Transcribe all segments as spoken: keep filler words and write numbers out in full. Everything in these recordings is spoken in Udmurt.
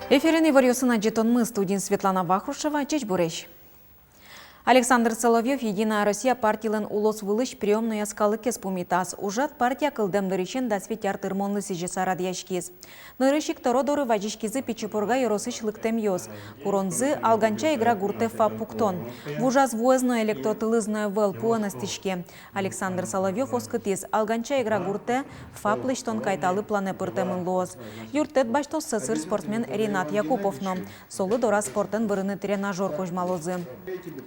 Эфирын иворъёсын адӟытонмы, студиын Светлана Вахрушева. Ӟечбуресь! Александр Соловьёв «Единая Россия» партилэн улос вылысь приёмнояз калыкез пумитаз. Ужрад партия кылдэм дырысен дас вить ар тырмонлы сӥзьыса радъяськиз. Нырысь ик тӧро доры вазиськизы Пичи Пурга ёросысь лыктэмъёс. Куронзы — Алганча-Игра гуртэ ФАП пуктон. Вужаз вуэз но, электротылыз но ӧвӧл, пуэн эстӥське. Александр Соловьёв оскытӥз: Алганча-Игра гуртэ ФАП лэсьтон кайталы планэ пыртэмын луоз. Юрттэт басьтоз сӧсыр спортсмен Ринат Якупов но. Солы дораз спортэн вырыны тренажёр кузьмалозы.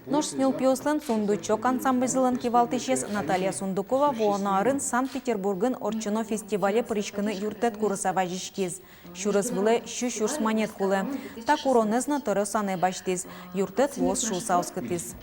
Нош нылпиослэн «Сундучок» ансамбльзылэн кивалтӥсез Наталья Сундукова вуоно арын Санкт-Петербургын ортчоно фестивале пыриськыны юрттэт курыса вазиськиз. Сюрес вылэ сю сюрс манет кулэ. Та куронэз но тӧро санэ басьтӥз. Юрттэт луоз шуыса оскытӥз.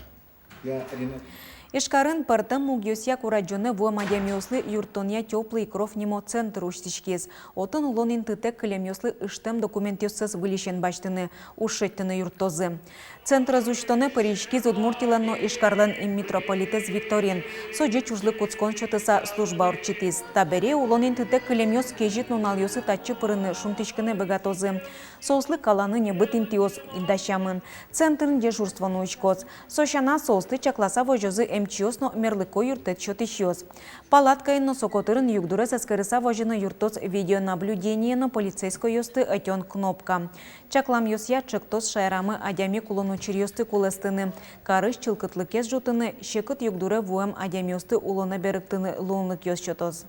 Ижкарын пӧртэм мугъёсъя курадӟонэ вуэм адямиослы юрттонъя «Тёплый кров» нимо центр усьтӥськиз. Отын улон интытэк кылемъёслы ыштэм документъёссэс выльысен басьтыны, уж шедьтыны юрттозы. Центрез усьтонэ пыриськиз Удмуртилэн но Ижкарлэн инмитрополитэз Викторин. Со ӟеч ужлы кутскон сётыса служба ортчытӥз. Табере улон интытэк кылемъёс кезьыт нуналъёсы татчы пырыны, шунтӥськыны быгатозы. Соослы каланы небыт интыос дасямын. Центрын дежурство нуиськоз. Со сяна, соосты чакласа возёзы эмчиос но мерлыко юрттэт сётӥсьёс. Палаткаын но со котырын югдурез эскерыса возьыны юрттоз видеонаблюдение но полицейскойёсты ӧтён кнопка. Чакламъёсъя, ӵектос шаерамы адями кулон учыръёсты кулэстыны, карысь чылкытлыкез ӝутыны, секыт югдуре вуэм адямиосты улонэ берыктыны луонлыкъёс сётоз.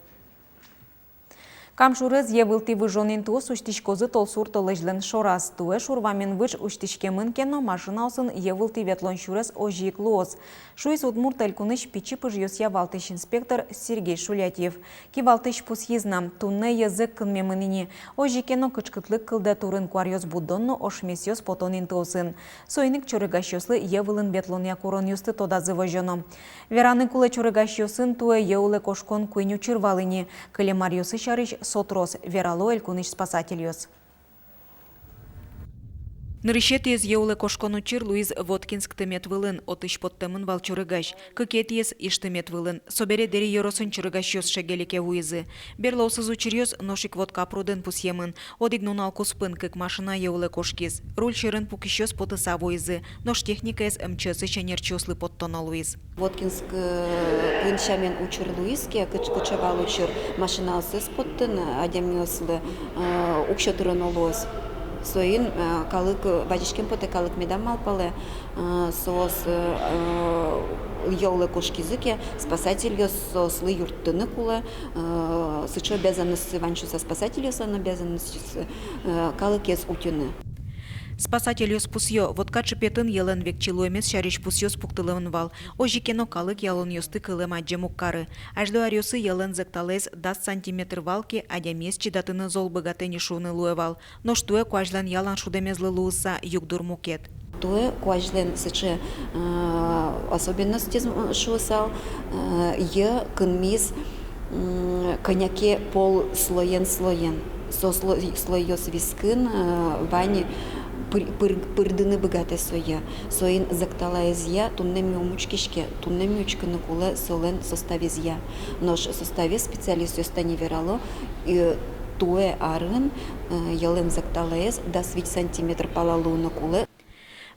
Кам шурез йӧ вылтӥ выжон интыос усьтӥськозы толсур толэзьлэн шораз. Туэ шур вамен выж усьтӥськемын ке но, машинаосын йӧ вылтӥ ветлон сюрес озьы ик луоз, шуиз Удмурт Элькунысь пичи пыжъёсъя валтӥсь инспектор Сергей Шулятьев. Кивалтӥсь пусйиз на: туннэ йӧ зӧк кынмемын ини. Озьы ке но, кыӵкытлык кылдэ турын куаръёс будон но ошмесъёс потон интыосын. Соин ик чорыгасьёслы йӧ вылын ветлонъя куронъёсты тодазы возёно. Вераны кулэ, чорыгасьёсын туэ йӧ улэ кошкон куинь учыр вал ини. Кылем аръёсы сярысь со трос, верало элькунысь спасательёс. Нырысетӥез йӧ улэ кошкон учыр луиз Воткинск тымет вылын. Отысь поттэмын вал чорыгась. Кыкетӥез Иж тымет вылын. Собере Дэри ёросын чорыгасьёс шегелеке вуизы. Берлоосыз учыръёс нош ик Вотка прудын пусъемын. Одӥг нунал куспын кык машина йӧ улэ кошкиз. Руль сьӧрын пукисьёс потыса вуизы, нош техникаез МЧС-ысь ӧнерчиослы поттоно луиз. Воткинск, э, куинь сямен учыр луиз ке, кыӵ-, кыӵе вал учыр, машинаосыз поттыны адямиослы, э, уксё тыроно луоз. Соин, э, калык, э, вазиськем потэ, калык медам малпалэ, э, соос, э, йӧ улэ кошкизы ке, спасательёс соослы юрттыны кулэ, э, сыӵе обязанностьсы вань шуыса спасательёслэн, обязанностьсы, э, калыкез утьыны. Спасательёс пусъё: Вотка чыпетын йӧлэн векчи луэмез сярысь пусъёс пуктылэмын вал. Озьы ке но, калык ялонъёсты кылэм адӟем уг кары. Азьло аръёсы йӧлэн зӧкталаез дас сантиметр вал ке, адямиез чидатыны зол быгатэ ни шуыны луэ вал. Нош туэ куазьлэн ялан шудэмезлы луыса югдур мукет. Туэ куазьлэн сыӵе, э, особенностез, м, шуысал, э, йӧ кынмиз, м, кӧня ке пол слоен, слоен. Со сло-, слойёс вискын, э, вань пыр-, пыр-, пырдыны быгатэ со йӧ. Соин зӧкталаезъя туннэ ми ум учкиське, туннэ ми учкыны кулэ солэн составезъя. Нош составез специалистъёс тани верало, э, туэ арын, э, йӧлэн зӧкталаез дас вить сантиметр пала луыны кулэ.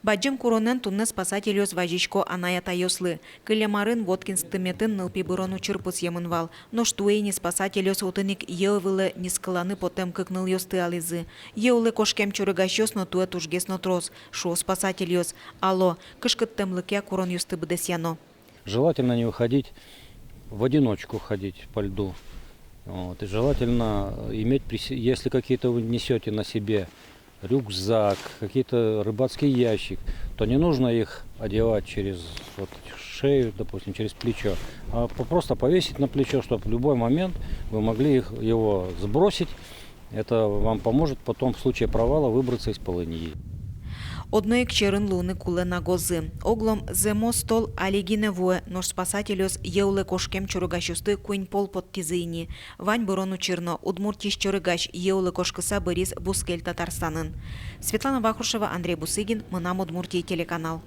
Бадӟым куронэн туннэ спасательёс вазисько анай-атайёслы. Кылем арын Воткинск тыметын нылпи бырон учыр пусъемын вал. Нош туэ ини спасательёс отын ик йӧ вылэ нискыланы потэм кык нылъёсты алӥзы. Йӧ улэ кошкем чорыгасьёс но туэ тужгес но трос, шуо спасательёс. Ало, кышкыттэмлыкъя куронъёсты быдэсъяно. Желательно не выходить, в одиночку ходить по льду. Вот. И желательно иметь при се-, если какие-то вы несёте на себе рюкзак, какие-то рыбацкий ящик, то не нужно их одевать через вот шею, допустим, через плечо, а по-, просто повесить на плечо, чтоб в любой момент вы могли их, его сбросить. Это вам поможет потом в случае провала выбраться из полыньи. Одно ик сьӧрын луыны кулэ на гозы. Оглом зэмос тол али гинэ вуэ, нош спасательёс йӧ улэ кошкем чорыгасьёсты куинь пол поттӥзы ини. Вань бырон учыр но: Удмуртиысь чорыгась йӧ улэ кошкыса быриз бускель Татарстанын. Светлана Вахрушева, Андрей Бусыгин, «Мынам Удмуртие» телеканал.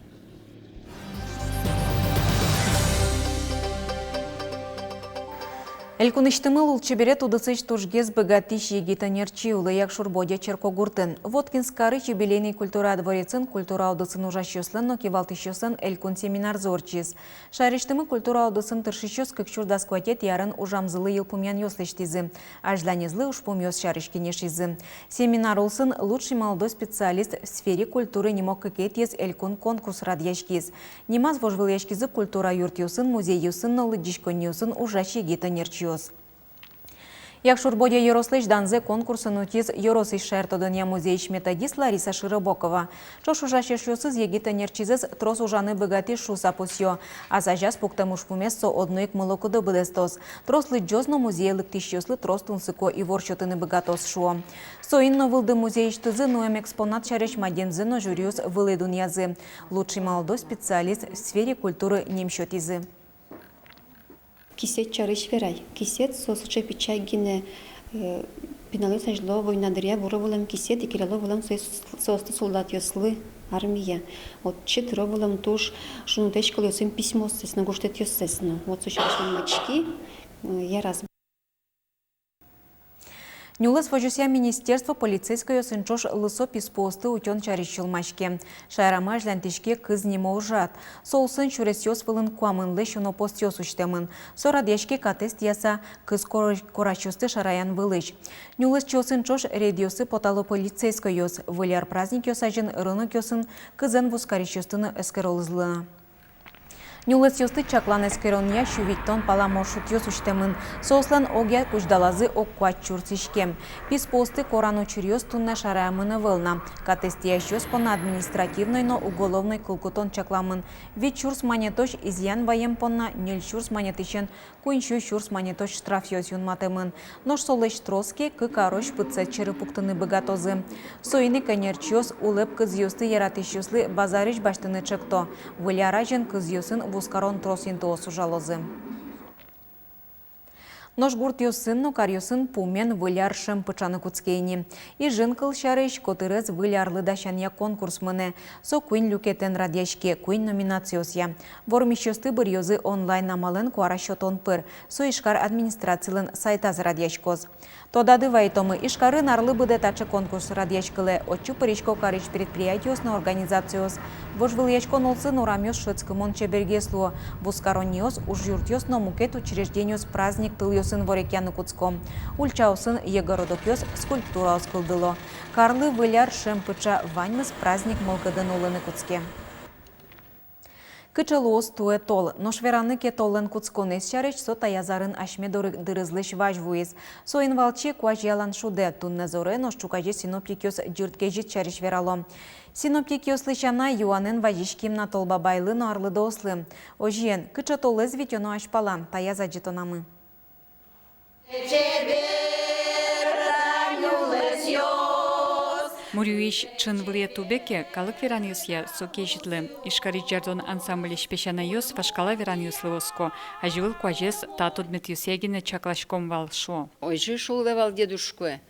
Элькунысьтымы лулчеберет удысысь тужгес быгатӥсь егит ӧнерчи улэ Якшур-Бӧдья черкогуртын. Воткинск карысь Юбилейный культура дворецын культура удысын ужасьёслэн но кивалтӥсьёслэн элькун семинарзы ортчиз. Шаерысьтымы культура удысын тыршисьёс кык сюрс дас куатетӥ арын ужамзылы йылпумъянъёс лэсьтӥзы, азьланезлы ужпумъёс сярысь кенешизы. Семинар улсын «Лучший молодой специалист в сфере культуры» нимо кыкетӥез элькун конкурс радъяськиз. Нимаз вожвылъяськизы культура юртъёсын, музейёсын но лыдӟиськонниосын ужась егит ӧнерчиос. Якшур-Бӧдья ёрослэсь данзэ конкурсын утиз ёросысь шаертодонъя музейысь методист Лариса Широбокова. Ӵош ужась эшъёсыз егит ӧнерчизэс трос ужаны быгатӥз шуыса пусъё. Ас азяз пуктэм ужпумез со одно ик мылокыдо быдэстоз. Трос лыдӟоз но музее лыктӥсьёслы трос тунсыко ивор сётыны быгатоз, шуо. Соин но вылды музейысьтызы нуэм экспонат сярысь мадемзэ но жюриос вылӥ дунъязы. «Лучший молодой специалист в сфере культуры» ним сётӥзы. Кисет сярысь верай. Кисет со сыӵе пичи гинэ, э, пиналъёс азьло война дыръя вуро вылэм кисет, и келяло вылэм соос-, соосты солдатъёслы армие. Отчы тыро вылэм туж шунытэсь кылъёсын письмоссэс но, гожтэтъёссэс но. Вот со сярысь мон мадиськи, э, яраз. Нюлэс возёсъя министерство полицейскойёсын ӵош лысо писпуосты утён сярысь сюлмаське. Шаерамы азьланьтӥське «Кыз» нимо ужрад. Со улсын сюресъёс вылын куамынлэсь уно постъёс усьтэмын. Со радъяське катэз тӥяса кыз кор-, корасьёсты шараян вылысь. Нюлэсчиосын ӵош рейдъёсы потало полицейскойёс. Выль ар праздникъёс азьын рынокъёсын кызэн вузкарисьёсты но эскерозы на. Нюлэсъёсты чаклан-эскеронъя сю витьтон пала маршрутъёс усьтэмын. Соослэн огъя кузьдалазы ог куать сюрс иськем. Писпуосты коран учыръёс туннэ шараямын ӧвӧл на. Катэз тӥясьёс понна административной но уголовной кыл кутон чакламын. Вить сюрс манетозь изъян ваем понна ньыль сюрс манетысен куинь сю сюрс манетозь штрафъёс юнматэмын. Нош солэсь трос ке, кык арозь пытсэт сьӧры пуктыны быгатозы. Соин ик ӧнерчиос улэп кызъёсты яратӥсьёслы базарысь басьтыны чекто. Выль ар азьын кызъёсын вузкарон трос интыос ужалозы. Нош гуртъёсын но каръёсын пумен Выль ар шӧм пыӵаны кутске ини. Ижын, кылсярысь, котырез Выль арлы дасянъя конкурс мынэ. Со куинь люкетэн радъяське, куинь номинациосъя. Вормисьёсты быръёзы онлайн амалэн куара сётон пыр. Со Ижкар администрацилэн сайтаз радъяськоз. Тодады вайытомы, Ижкарын арлы быдэ таӵе конкурс радъяськылэ. Отчы пырисько карысь предприятиос но организациос. Вожвылъяськон улсын урамъёс шӧдскымон чебергес луо. Вузкаронниос, ужъюртъёс но мукет учреждениос праздник тылъёсын ворекъяны кутско. Ульчаосын йӧ городокъёс, скульптураос кылдыло. Карлы Выль ар шӧм пыӵа, ваньмыз праздник мылкыдын улыны кутске. Кыӵе луоз туэ тол? Нош вераны ке толлэн кутсконэз сярысь, со таяз арын асьме доры дырызлэсь вазь вуиз. Соин валче куазь ялан шудэ, туннэ зоре, нош ӵуказе синоптикъёс ӟырт кезьыт сярысь верало. Синоптикъёслы сяна, юанэн вазиським на Тол Бабайлы но арлыдоослы. Озьыен, кыӵе толэз витёно азьпала, таяз адӟытонамы. Муръюись ӵын вылэ тубе ке, калык веранъёсъя со кезьытлы. Ижкарысь «Ӟардон» ансамбльысь песянайёс вашкала веранъёслы оско, азьвыл куазез та тодметъёсъя гинэ чакласьком вал, шуо. Озьы шуылэ вал дедушкае: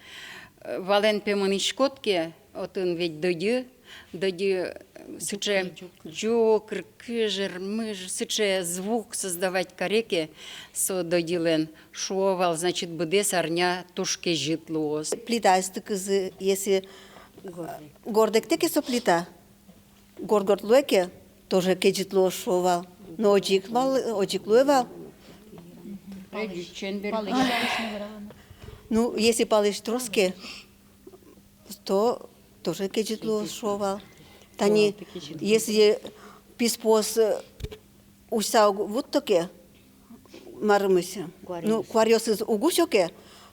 валэн пе мынӥськод ке, отын ведь дӧдьы, дӧдьы сыӵе ӟук, кыркы, жырмы, сыӵе звук создавать каре ке со дӧдьылэн, шуо вал, значит, быдэс арня туж кезьыт луоз. Плитаез тыкызы, если горд эктэ ке со плита, горд-горд луэ ке, тоже кезьыт луоз, шуо вал. Но озьы ик вал, озьы ик луэ вал. Ну, если палэзь трос ке, то тоже кезьыт луоз, шуо вал. Тани, если писпуос, э, усьса уг вутто ке, марымысь, ну, куаръёсыз уг усё ке,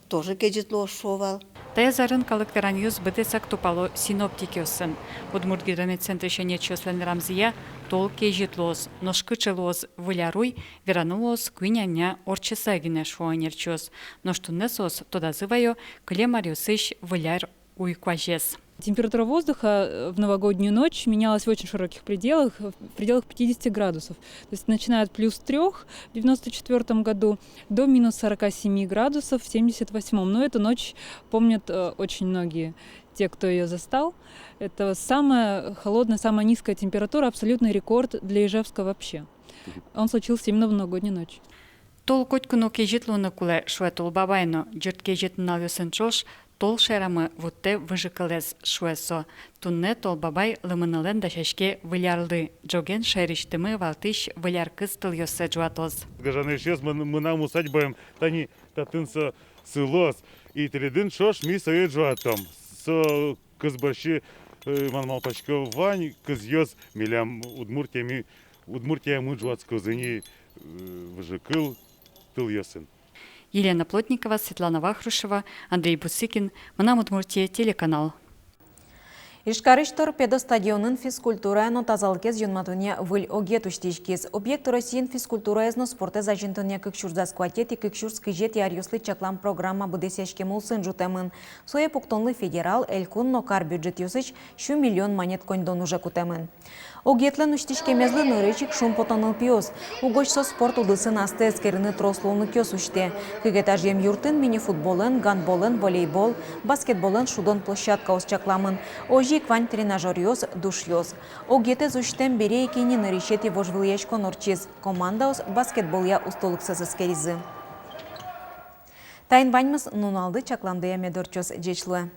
тоже кезьыт луоз, шуо вал. Таяз арын калык веранъёс быдэсак тупало синоптикъёсын. Удмурт гидрометцентрысь ӧнерчиослэн верамзыя, тол кезьыт луоз, нош кыӵе луоз Выль ар уй, вераны луоз куинь арня ортчыса гинэ, шуо ӧнерчиос. Нош туннэ соос тодазы ваё кылем аръёсысь Выль ар уй куазез. Температура воздуха, э, в новогоднюю ночь менялась в очень широких пределах, в пределах пятидесяти градусов. То есть, начиная от плюс трёх в девяносто четвёртом году до минус сорока семи градусов в семьдесят восьмом. Но эту ночь помнят, э, очень многие, те, кто её застал. Это самая холодная, самая низкая температура, абсолютный рекорд для Ижевска вообще. Он случился именно в новогоднюю ночь. Тол котьку но кезьыт луыны кулэ, шуэ Тол Бабай но. Ӟырт кезьыт нуналъёсын ӵош тол шаерамы вуттэ выжыкылэз, шуэ со. Туннэ Тол Бабай лымынылэн дасяське Выль арлы. Ӝоген шаерысьтымы валтӥсь Выль ар кыз тылъёссэ ӝуатоз. Гажано эшъёс, мын-, мынам усадьбаем тани татын со сылоз. И тӥледын ӵош ми сое ӝуатом. Со кыз бӧрсьы, э, мон малпасько, вань кызъёс милям Удмуртиямы, Удмуртиямы ӝуатскозы ини, э, выжыкыл тылъёсын. Елена Плотникова, Светлана Вахрушева, Андрей Бусыкин, «Мынам Удмуртие» телеканал. Ижкарысь «Торпедо» стадионын физкультурая но тазалыкез юнматонъя выль огъет усьтӥськиз. Объект Россиын физкультураез но спортэз азинтонъя кык сюрс дас куатетӥ — кык сюрс кызетӥ аръёслы чаклам программа быдэсъяськем улсын ӝутэмын. Сое пуктонлы федерал, элькун но кар бюджетъёсысь сю миллион манет коньдон уже кутэмын. Огъетлэн усьтӥськемезлы нырысь ик шумпото нылпиос. Угось со спорт удысын астэ эскерыны трос луонлыкъёс усьтэ. Кык этажъем юртын мини-футболэн, гандболэн, волейбол, баскетболэн шудон площадкаос чакламын. Озьы ик вань тренажёръёс, душъёс. Огъетэз усьтэм бере ик ини нырысетӥ вожвылъяськон ортчиз. Командаос баскетболъя устолыксэс эскеризы. Таин ваньмыз. Нуналды чакландыя мед ортчоз. Ӟеч луэ.